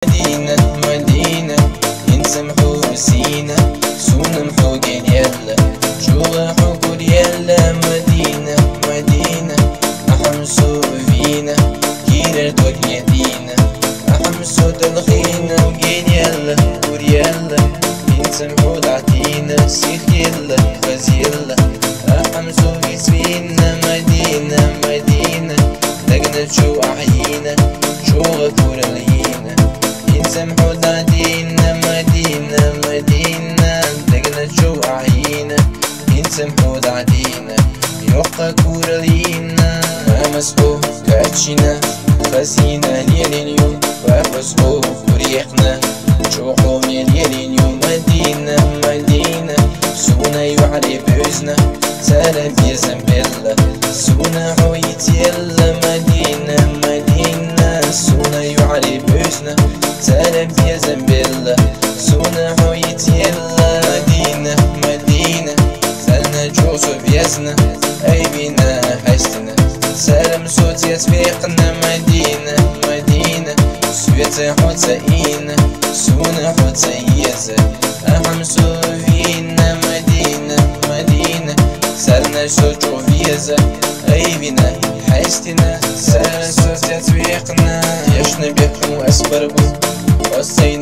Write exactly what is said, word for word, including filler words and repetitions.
Мадина, Мадина, хӀинца-м хьо сийна, сона-м хьо генелла, чӀоагӀа хьо гуръелла. Мадина, Мадина, ахьа-м со вийна, кийрара дог хьедийна, ахьа-м со далхийна, генелла, гуръелла, хӀинца-м хьо дӀатийна, сихъелла, хазъелла, ахьа-м со вицвийна. Мадина, Мадина, дагначу ахьийна, чӀоагӀа курал йийна, хӀинца-м хьо дӀадийна. Мадина, Мадина, дагначу ахьийна, хӀинца-м хьо дӀадийна, йоккха курал йийна. Мамас хьо кхаччийна, хазийна лелийна ю, папас хьо гуръяьккхина, чӀоагӀа хьо мел елийна ю. Мадина, Мадина, сона юхьаре бевзна, цар безам белла, сона хьо йицъелла. Мадина, Мадина, сона юхьаре бевзна, цар безам белла, сона хьо йицъелла. Мадина, Мадина, царна чӀоагӀа со везна, айвийна, хьестийна, цар-м со цецваьккхина. Мадина, Мадина, соьца хьо ца ийна, сона хьо ца еза, ахьа-м со вийна. Мадина, Мадина, царна со чӀоагӀа веза, айвийна, хьестийна, цар со цецваьккхина. Дешна бетта хьона ас баргба, хьо сайна